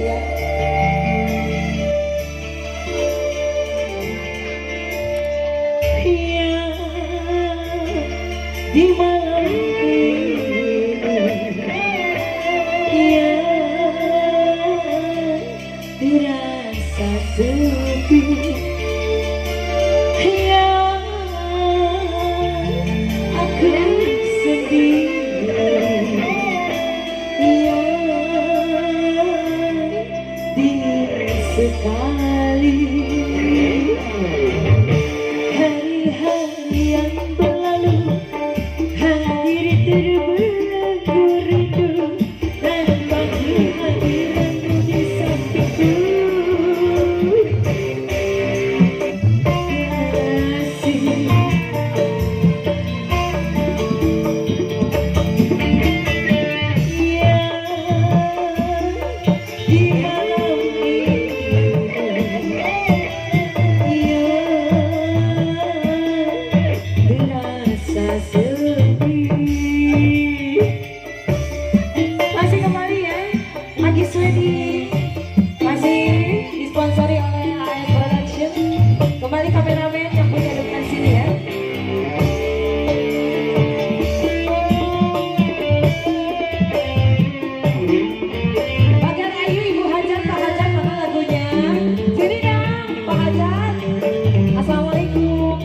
ya. Ya, di malam ini, ya, terasa sepi. Ya, aku sendiri. Ya, dingin sekali. Hari-hari yang berlalu, hadir terbelenggu rindu tanpa kehadiranmu di sampingku. Kasih. Ya, di malam ini, ya, terasa sepi. Masih kembali ya, Agi Swedi masih disponsori oleh AS Production. Kembali kameramen yang punya depan sini ya. Bagian Ayu, Ibu Hajat, Pak Hajat, mana lagunya? Sini dong, Pak Hajat. Assalamualaikum.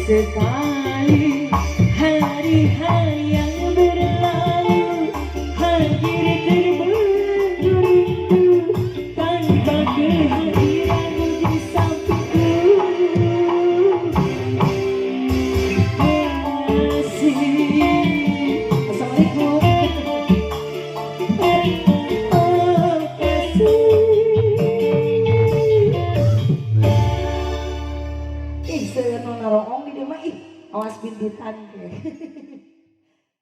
Sekali hari-hari yang berlalu, hampir terbelenggu rindu tanpa kehadiranmu di sampingku. Kasih. Assalamualaikum. Oh, kasih. Ih, seueur nu naroong di dieu mah, ih, awas bintitan ke.